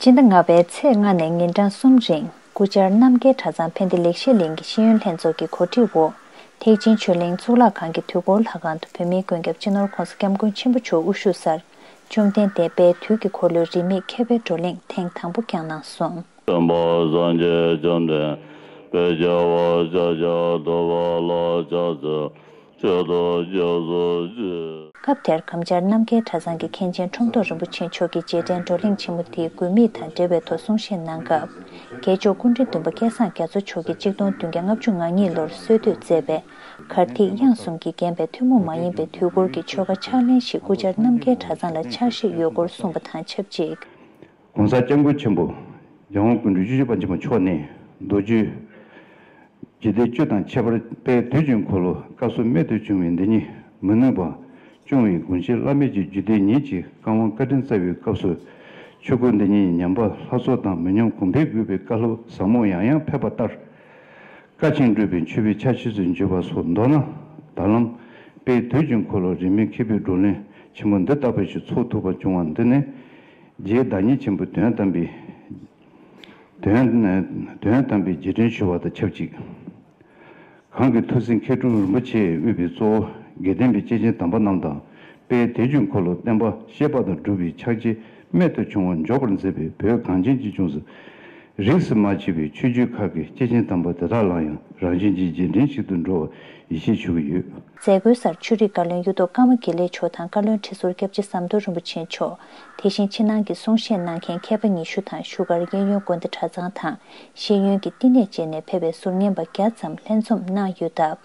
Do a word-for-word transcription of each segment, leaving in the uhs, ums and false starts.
སྤྱི་ཟླ་ལྔ་པའི་ཚེས་ལྔ་ནས་ཉིན་གྲངས་གསུམ་རིང་སྐུ་བཅར་རྣམ་རྒྱལ་གྲྭ་ཚང་ཕན་བདེ་ལེགས་བཤད་གླིང་གི་ཤེས་ཡོན་ལྷན་ཚོགས་ཀྱི་གོ་སྒྲིག་འོག་ཐེག་ཆེན་ཆོས་གླིང་གཙུག་ལག་ཁང་གི་དུས་འཁོར་ལྷ་ཁང་དུ་བོད་མིའི་མགོན་སྐྱབས་སྤྱི་ནོར་༸གོང་ས་༸སྐྱབས་མགོན་ཆེན་པོ་མཆོག་དབུ་བཞུགས་སར་བཅོམ་ལྡན་འདས་དཔལ་དུས་ཀྱི་འཁོར་ལོའི་རིས་མེད་མཁས་པའི་བགྲོ་གླེང་ཐེངས་དང་པོ་བསྐྱངས་གནང་སོང་། སྟོན་པ་སངས་རྒྱས་བཅོམ་ལྡན་འདས་རྒྱལ་བ་ཤཱཀྱ་ཐུབ་པ་ལ་ཕྱག་འཚལ། མཆོད་དོ་སྐྱབས་སུ་མཆི། སྐབས་དེར་གམ་བཅར་རྣམ་རྒྱལ་གྲྭ་ཚང་གི་མཁན་ཆེན་ཁྲོམ་ཐོག་རིན་པོ་ཆེ་མཆོག་གིས་རྗེས་དྲན་བགྲོ་གླེང་ཆེན་མོ་དེའི་དགོས་དམིགས་དང་འབྲེལ་བའི་ཐོག་གསུང་བཤད་གནང་སྐབས། རྒྱལ་མཆོག་སྐུ་ཕྲེང་བདུན་པ་སྐལ་བཟང་རྒྱ་མཚོ་མཆོག་གིས་གཅིག་སྟོང་བདུན་བརྒྱ་ལྔ་བཅུ་ང་གཉིས་ལོར་སྲོལ་གཏོད་མཛད་པའི་གར་ཐིག་དབྱངས་གསུམ་གྱིས་བརྒྱན་པའི་ཐུན་མོང་མ་ཡིན་པའི་དུས་འཁོར་གྱི་ཆོ་ག་ཕྱག་ལེན་ཞིག་སྐུ་བཅར་རྣམ་རྒྱལ་གྲྭ་ཚང་ལ་ཕྱག་བཞེས་ཡོད་སྐོར་གསུངས་པ་དང་ཆབས་ཅིག ༸གོང་ས་༸སྐྱབས་མགོན་ཆེན་པོ་༸རྒྱལ་དབང་སྐུ་ཕྲེང་བཅུ་བཞི་པ་འཆི་མེད་མཆོག་ནས་མདོ་རྒྱུད་རྒྱུད་སྡེ་བཅུ་དང་ཁྱད་པར་དཔལ་དུས་ཀྱི་འཁོར་ལོ་སྐབས་སུ་རྨད་དུ་བྱུང་བའི་འདི་ཉིད་མི་ནུས་པ་སྐྱོང་བའི་དགོངས་གཞི་བླ་མེད་ཀྱི་རྒྱུད་སྡེ་ཉིད་ཀྱི་བཀའ་དབང་བཀའ་དྲིན་སྩལ་བའི་སྐབས་སུ། ཆོས་སྐུ་འདི་ཉིད་ཉམས་པ་ལྷ་ཚོགས་དང་མི་ཉམས་གོང་འཕེལ་དགོས་པའི་བཀའ་སློབ་ཟབ་མོ་ཡང་ཡང་ཕེབས་པ་ལྟར། བཀའ་ཆེན་སྒྲུབ་པའི་མཆོད་པའི་ཕྱག་ཕྱིས་སུ་འབྱོར་བ་སོགས་མདོར་ན། ད་ལམ་དཔལ་དུས་ཀྱི་འཁོར་ལོ་རིས་མེད་མཁས་པའི་བགྲོ་གླེང་ཆེན་མོ་འདི་ལྟ་བུ་ཞིག་ཚོགས་ཐུབ་པ་བྱུང་བ་འདི་ནི། རྗེ་བདག་ཉིད་ཆེན་པོའི་དོན་དམ་པའི། དོན། དོན་དམ་པའི་རྗེས་དྲན་ཞུ་བ་དང་ཆབས་ཅིག་གང་གི་ཐུགས་སྲས་མཁས་གྲུབ་རིན་པོ་ཆེས་དབུས་པའི་གཙོ་བོ་དགེ་ལྡན་པའི་སྐྱེས་ཆེན་དམ་པ་རྣམས་དང་། དཔལ་དུས་ཀྱི་འཁོར་ལོ་བསྟན་པ་བཤད་པ་དང་སྒྲུབ་པའི་ཕྱག་རྗེས་རྨད་དུ་བྱུང་བ་འཇོག་པར་མཛད་པའི་བོད་གངས་ཅན་གྱི་ལྗོངས་སུ། རིས་སུ་མ་ཆད་པའི་ཆོས་བརྒྱུད་ཁག་གི་སྐྱེས་ཆེན་དམ་པ་དེ་དག་ལ་ཡང་རང་བཞིན་གྱི་རྗེས་དྲན་ཞིག་ཏུ་འགྲོ་བར་ཡིད་ཆེས་ཞུ་གི་ཡོད། མཛད་སྒོའི་སར་ཆོས་རིག་བཀའ་བློན་གཡུ་ཐོག་ཀརྨ་དགེ་ལེགས་མཆོག་དང་བཀའ་བློན་ཁྲི་ཟུར་སྐྱབས་རྗེ་ཟམ་གདོང་རིན་པོ་ཆེ་མཆོག་དེ་བཞིན་ཕྱི་ནང་གི་གསུང་བཤད་གནང་མཁན་མཁས་པ་ཉི་ཤུ་དང་བཞུགས་སྒར་གཡས་གཡོན་དགོན་སྡེ་གྲྭ་ཚང་དང་ཤེས་ཡོན་གྱི་བསྟི་གནས་བཅས་ནས་ཕེབས་པའི་ཟུར་ཉན་པ་བརྒྱ་ཙམ་ལྷན་འཛོམས་གནང་ཡོད་སྟབས།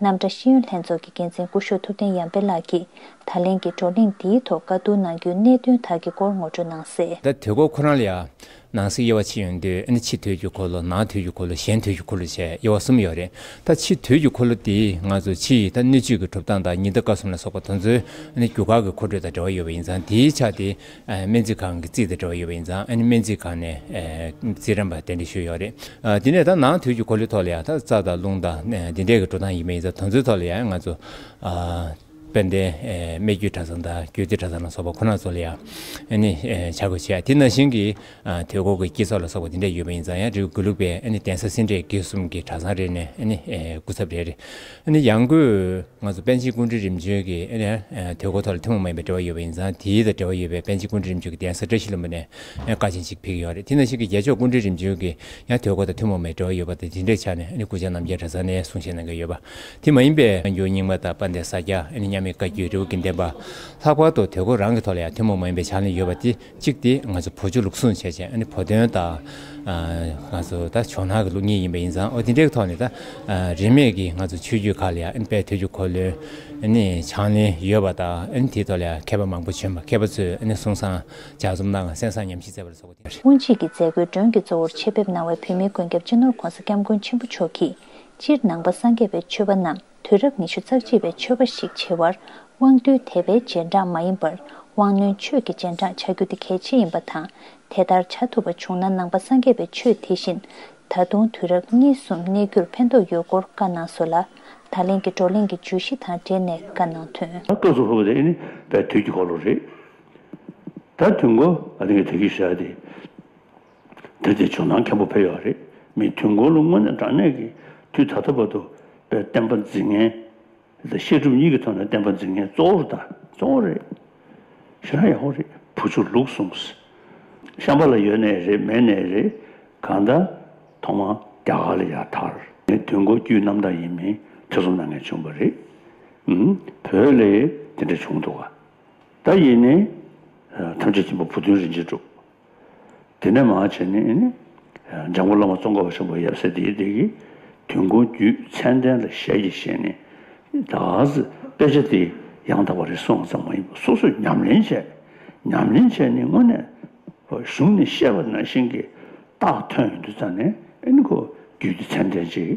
རྣམ་གྲྭ་ཤེས་ཡོན་ལྷན་ཚོགས་ཀྱི་འགན་འཛིན་སྐུ་ཞབས་ཐུབ་བསྟན་ཡར་འཕེལ་ལགས་ཀྱིས་ད་ལན་གྱི་བགྲོ་གླེང་འདིའི་ཐོག་བཀའ་བསྡུར་གནང་རྒྱུའི་གནད་དོན་དག་གི་སྐོར་ངོ་སྤྲོད་གནང་གསལ། ད་དུས་འཁོར་ཁོ་རང་ལ་ཡང་ནང་གསེས་དབྱེ་བ་ཕྱེ་ཡོང་དུས། ཨ་ནི་ཕྱི་དུས་ཀྱི་འཁོར་ལོ། ནང་དུས་ཀྱི་འཁོར་ལོ། གཞན་དུས་ཀྱི་འཁོར་ལོ་བྱས་དབྱེ་བ་གསུམ་ཡོད་རེད། ད་ཕྱི་དུས་ཀྱི་འཁོར་ལོ་དེ་ང་ཚོ་ཕྱི་ཡི་ད་སྣོད་བཅུད་ཀྱི་གྲུབ་སྟངས་དང་ཉི་ཟླ་སྐར་གསུམ་ལ་སོགས་པ་དེ་ཚོའི་ཨ་ནི་རྒྱུ་སྐར་གྱི་འཁོར་འགྲོས་དང་འབྲེལ་བ་ཡོད་པ་ཡིན་ཙང་། དེའི་ཆ་དེ་ཨ་སྨན་རྩིས་ཁང་གི་རྩིས་དང་འབྲེལ་བ་ཡོད་པ་ཡིན་ཙང་། ཨ་ནི་སྨན་རྩིས་ཁང་ནས་ཨ་རྩིས་རན་པ་གདན་འདྲེན་ཞུས་ཡོད་རེད། ཨ་དེ་ནས་ད་ནང་དུས་ཀྱི་འཁོར་ལོའི་ཐོག་ལ་ཡང་ད་རྩ་དང་རླུང་དང་ཨ་འདི་འདྲའི་གི་འགྲོ་སྟངས་ཡིན་པ་ཡིན་ཙང་། དེ་ཚོའི་ཐོག་ལ་ཡང་ང་ཚོ་ཨ་དཔལ་ལྡན་ཨ་སྨད་རྒྱུད་གྲྭ་ཚང་དང་རྒྱུད་སྡེ་གྲྭ་ཚང་ལ་སོགས་པ་ཁོ་རང་ཚོ་ལ་ཡང་ཨ་ནི་ཨ་ཆ་བགོས་བྱས། དེ་ནང་བཞིན་གྱི་ཨ་དུས་འཁོར་གྱི་དཀྱིལ་ཚོགས་ལ་སོགས་པ་དེ་འདྲ་ཡོད་པ་ཡིན་ཙང་། ཡང་རིགས་དགུ་ལུགས་པའི་ཨ་ནི་གདན་ས་སེ་འབྲས་དགེ་གསུམ་གྱི་གྲྭ་ཚང་རེ་ནས་ཨ་ནི་ཨ་སྐུ་ཚབ་རེ་རེ། ཨ་ནི་ཡང་སྒོས་ང་ཚོ་པཎ་ཆེན་སྐུ་ཕྲེང་རིམ་བྱོན་གྱི་ཨ་ནི་ཨ་དུས་འཁོར་ཐོག་ལ་ཐུན་མོང་མ་ཡིན་པའི་འབྲེལ་བ་ཡོད་པ་ཡིན་ཙང་། དེའི་དང་འབྲེལ་བ་ཡོད་པའི་པཎ་ཆེན་སྐུ་ཕྲེང་རིམ་བྱོན་གྱི་གདན་ས་བཀྲ་ཤིས་ལྷུན་པོ་ནས་ཨ་བཀའ་ཆེན་ཅིག་ཕེབས་ཀྱི་ཡོད་རེད། དེ་ནང་བཞིན་གྱི་རྒྱལ་མཆོག་སྐུ་ཕྲེང་རིམ་བྱོན་གྱི་ཡང་དུས་འཁོར་དང་ཐུན་མོང་མའི་འབྲེལ་བ་ཡོད་པ་དང་། དེ་འདྲའི་ཆ་ནས་ཨ་ནི་སྐུ་བཅར་རྣམ་རྒྱལ་གྲྭ་ཚང་ནས་གསུང་བཤད་གནང་གི་ཡོད་པ། དེ་མ་ཡིན་པའི་སྔ་འགྱུར་རྙིང་མ་དང་དཔལ་ལྡན་ས་སྐྱ། ཨ་ནི་མཉམ་མེད་བཀའ་བརྒྱུད། རི་བོ་དགེ་ལྡན་པ། ལྷག་པར་དུ་དུས་འཁོར་རང་གི་ཐོག་ལ་ཡང་ཐུན་མོང་མ་ཡིན་པའི་ཕྱག་ལེན་ཡོད་པ་དེ། གཅིག་དེ་ང་ཚོ་བོད་ཆོས་ལུགས་ཟུང་བྱས་བྱས། ཨ་ནི་བོད་དོན་དང་ཨ་ང་ཚོ་ད་ཇོ་ནང་གི་ལུགས་གཉིས་ཡིན་པ་ཡིན་ཙང་། འོ་དེ་འདྲའི་ཐོག་ནས་ད་ཨ་རིས་མེད་ཀྱི་ང་ཚོ་ཆོས་བརྒྱུད་ཁག་ལ་ཡང་ཨ་ནི་དཔལ་དུས་ཀྱི་འཁོར་ལོའི་ཨ་ནི་ཕྱག་ལེན་ཡོད་པ་དང་། ཨ་ནི་དེའི་ཐོག་ལ་ཡང་མཁས་པ་མང་པོ་བྱོན་པ། མཁས་པ་ཚོས་ཨ་ནི་གསུང་བསམ་ལྗགས་རྩོམ་གནང་། གསན་བསམ་ཉམས་ཞིབ་མཛད་པ་ལ་སོགས་པ་དེ། དབུ་འབྱེད་ཀྱི་མཛད་སྒོའི་མགྲོན་གྱི་གཙོ་བོར་ཆེད་ཕེབས་གནང་བའི་བོད་མིའི་མགོན་སྐྱབས་སྤྱི་ནོར་༸གོང་ས་༸སྐྱབས་མགོན་ཆེན་པོ་མཆོག་གིས། སྤྱིར་ནང་པ་སངས་རྒྱས་པའི་ཆོས་པ་རྣམས་དུས་རབས་ཉི་ཤུ་རྩ་གཅིག་པའི་ཆོས་པ་ཞིག་བྱེད་པར་དབང་རྟུལ་དད་པའི་རྗེས་འབྲང་མ་ཡིན་པར། དབང་རྣོན་ཆོས་ཀྱི་རྗེས་འབྲང་བྱ་རྒྱུ་དེ་གལ་ཆེ་ཡིན་པ་དང་། དེ་ལྟར་བྱ་ཐུབ་པ་བྱུང་ན། ནང་པ་སངས་རྒྱས་པའི་ཆོས་དེ་བཞིན་ད་དུང་དུས་རབས་གཉིས་གསུམ་གནས་རྒྱུར་ཕན་ཐོགས་ཡོད་སྐོར་བཀའ་གནང་སོང་ལ། ད་ལན་གྱི་བགྲོ་གླེང་གི་བརྗོད་གཞི་དང་འབྲེལ་ནས་བཀའ་གནང་དོན། ད་སྐབས་སུ་བབས་པ་དེ་ཨ་ནི་དཔལ་དུས་ཀྱི་འཁོར་ལོ་རེད། ད་དུས་འཁོར་ཨ་ནི་ངས་དེ་གི་བཤད་དེ། དེ་དེ་ཇོ་ནང་མཁན་པོ་ཕེབས་ཡོད་རེད། མི་དུས་འཁོར་ལོ་དངོས་གནས་དྲང་གནས་ཀྱི་དུས་ད་ལྟ་བར་དུ་དཔེ་བསྟན་པ་འཛིན་མཁན་དང་བཤད་སྒྲུབ་གཉིས་ཀྱི་ཐོག་ནས་བསྟན་པ་འཛིན་མཁན་གཙོ་བོ་རེད། ད་གཙོ་བོ་རེད། ཞེ་དྲག་ཡག་པོ་རེད། བུ་ཆུ་ལུག་གསུངས། ཤམྦྷ་ལ་ཡོད་ནའི་རེད། མེད་ནའི་རེད། གང་ལྟར་ཐོག་མར་རྒྱ་གར་ལ་ཡར་དར། དུས་འཁོར་རྒྱུད་རྣམ་དག་ཡིན་མིན་ཐེ་ཚོམ་གནང་མཁན་བྱུང་བ་རེད། ཨུམ། བོད་ལ་དེ་འདྲ་བྱུང་འདུག་ག་ད་ཡིན་ནའི་ཐམས་ཅད་མཁྱེན་པ་བུ་སྟོན་རིན་ཆེན་གྲུབ། དེ་ནས་མར་བྱས་ནས་ནི། འཇམ་མགོན་བླ་མ་ཙོང་ཁ་པ་ཆེན་པོ་ཡབ་སྲས་དེའི་དེ་གིས་དུས་འཁོར་རྒྱུད་མཚན་ལྡན་ལ་ཞལ་གྱིས་བཞེས་ནས། ད་ག་ཟེ་དཔེ་ཆ་དེ་ཡང་དག་པ་རེད་གསུངས་ཙམ་མ་ཡིན་པར་སོ་སོས་ཉམས་ལེན་བྱས། ཉམས་ལེན་བྱས་ནས་དངོས་གནས་གཞུང་ནས་བཤད་པ་ནང་བཞིན་གྱི་རྟགས་ཐོན་ཡོང་དུས་ཙམ་ནས། ཨ་ནི་ཁོ་རྒྱུད་སྡེ་མཚན་ལྡན་ཅིག་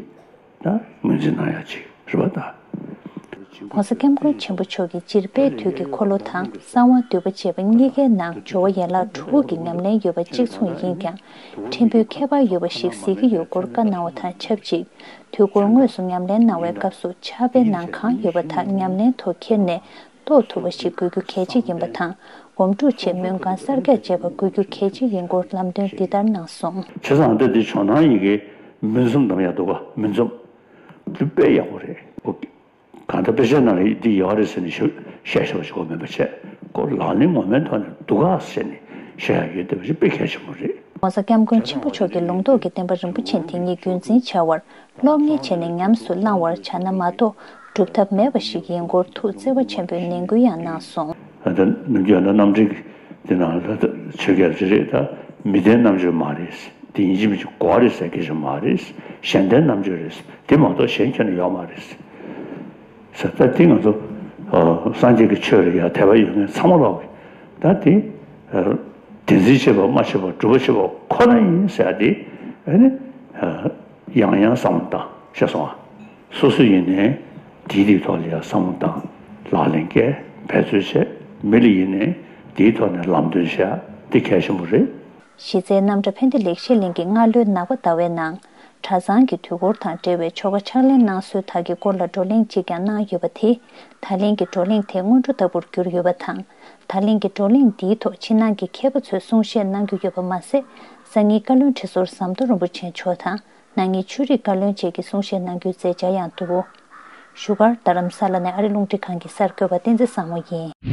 ད་ངོས་འཛིན་གནང་ཡག་ཅིག་རེད་པ། ད་༸གོང་ས་༸སྐྱབས་མགོན་ཆེན་པོ་མཆོག་གིས་སྤྱིར་དཔལ་དུས་ཀྱི་འཁོར་ལོ་དང་གསང་བ་འདུས་པ་བཅས་པ་གཉིས་ཀའི་ནང་སྦྱོར་བ་ཡན་ལག་དྲུག་གི་ཉམས་ལེན་ཡོད་པ་གཅིག་མཚུངས་ཡིན་ཀྱང་། ཕྲན་བུ་ཁྱད་པར་ཡོད་པ་ཞིག་གཟིགས་ཀྱི་ཡོད་སྐོར་བཀའ་གནང་བ་དང་ཆབས་ཅིག་དུས་འཁོར་དངོས་སུ་ཉམས་ལེན་གནང་བའི་སྐབས་སུ་ཕྱག་དཔེ་ནང་གང་ཡོད་པ་དག་ཉམས་ལེན་ཐོག་འཁྱེར་ནས་རྟོགས་ཐུབ་པ་ཞིག་དགོས་རྒྱུ་གལ་ཆེ་ཡིན་པ་དང་། སྒོམ་སྒྲུབ་ཆེད་སྨོན་ཁང་གསར་རྒྱག་བྱེད་པ་དགོས་རྒྱུ་གལ་ཆེ་ཡིན་སྐོར་ལམ་སྟོན་འདི་ལྟར་གནང་སོང་། བྱས་ཙང་འདི་འདི་ཇོ་ནང་ཡི་གེ་མུན་འཛོམས་དམ་ཡག་འདུག་ག་མུན་འཛོམས་འདི་དཔེ་ཡག་པོ་རེད། ཨོ་ཀེ། གང་ལྟར་དཔེ་ཆའི་ནང་ལ་འདི་ཡོད་རེད་ཟེར་ནས་ཞུ་བཤད་ཤོག་ཞུ་བ་མིན་པ་བྱས་ཁོ་ལག་ལེན་ངོ་མའི་ཐོག་ནས་འདུག་ག་ཟེར་ནས་བཤད་ཡག་ཡོད་བསྡད་པ་ཞིག་དཔེ་གལ་ཆེན་པོ་རེད། ༸གོང་ས་༸སྐྱབས་མགོན་ཆེན་པོ་མཆོག་གི་ལུང་རྟོགས་ཀྱི་བསྟན་པ་རིན་པོ་ཆེ་འདི་ཉིད་རྒྱུན་འཛིན་བྱ་བར་སློབ་གཉེར་བྱས་ནས་ཉམས་སུ་བླང་བར་བྱ་ན་མ་གཏོགས་སྒྲུབ་ཐབས་མེད་པ་ཞིག་ཡིན་སྐོར་ཐུགས་བརྩེ་བ་ཆེན་པོས་ནན་སྐུལ་ཡང་གནང་སོང་། ད་ནམ་རྒྱུན་ན་རྣམ་འགྲེལ་གྱི་དེ་ནང་ལ་ཆོས་རྒྱལ་ཅི་རེད་ད་མི་ལྡན་རྣམ་དཔྱོད་མ་རེད། དེ་ཡིན་གཅིག་མིན་གཅིག་གོ་རེད་ཟེར་སྐད་ཆ་མ་རེད། གཞན་ལྡན་རྣམ་དཔྱོད་རེད། དེ་མ་གཏོགས་གཞན་ཁྱོན་ནས་ཡོད་མ་རེད། ཟེར་ད་དེ་ང་ཚོ་སངས་རྒྱས་ཀྱི་ཆོས་ལ་ཡང་དད་པ་ཡོད་མཁན་ཚང་མ་ལ་ད་དེ་བདེན་འཛིན་བྱེད་པ་སྨྲ་བྱེད་པ་སྒྲུབ་པ་བྱེད་པ་ཁོ་ན་ཡིན་ཟེར་ཡ་དེ་ཨ་ནི་ཡང་ཡང་བསམ་བློ་བཏང་ཤེས་སོང་ཨ། སོ་སོ་ཡིན་ནའི་དེའི་དེའི་ཐོག་ལ་ཡང་བསམ་བློ་བཏང་ལག་ལེན་བཀལ་འབད་རྩོལ་བྱས་མི་ལ་ཡིན་ནའི་དེའི་ཐོག་ནས་ལམ་སྟོན་བྱས་འདི་གལ་ཆེན་པོ་རེད། གཞི་རྩའི་རྣམ་གྲྭ་ཕན་བདེ་ལེགས་བཤད་གླིང་གི་སྔ་ལོའི་ནག་པ་ཟླ་བའི་ནང་གྲྭ་ཚང་གི་དུས་འཁོར་དང་འབྲེལ་བའི་ཆོ་ག་ཕྱག་ལེན་གནང་སྲོལ་དག་གི་སྐོར་ལ་བགྲོ་གླེང་གཅིག་ཀྱང་གནང་ཡོད་པ་དེས་ད་ལན་གྱི་བགྲོ་གླེང་དེ་སྔོན་འགྲོ་ལྟ་བུར་གྱུར་ཡོད་པ་དང་། ད་ལན་གྱི་བགྲོ་གླེང་འདིའི་ཐོག་ཕྱི་ནང་གི་མཁས་པ་ཚོས་གསུང་བཤད་གནང་རྒྱུ་ཡོད་པ་མ་ཟད། སང་ཉིན་བཀའ་བློན་ཁྲི་ཟུར་ཟམ་གདོང་རིན་པོ་ཆེ་མཆོག་དང་། གནངས་ཉིན་ཆོས་རིག་བཀའ་བློན་བཅས་ཀྱིས་གསུང་བཤད་གནང་རྒྱུའི་མཛད་འཆར་ཡང་འདུག། བཞུགས་སྒར་རྡ་རམ་ས་ལ་ནས་ཨ་རི་རླུང་འཕྲིན་ཁང་གི་གསར་འགོད་པ་བསྟན་འཛིན་བཟང་མོ་ཡིན།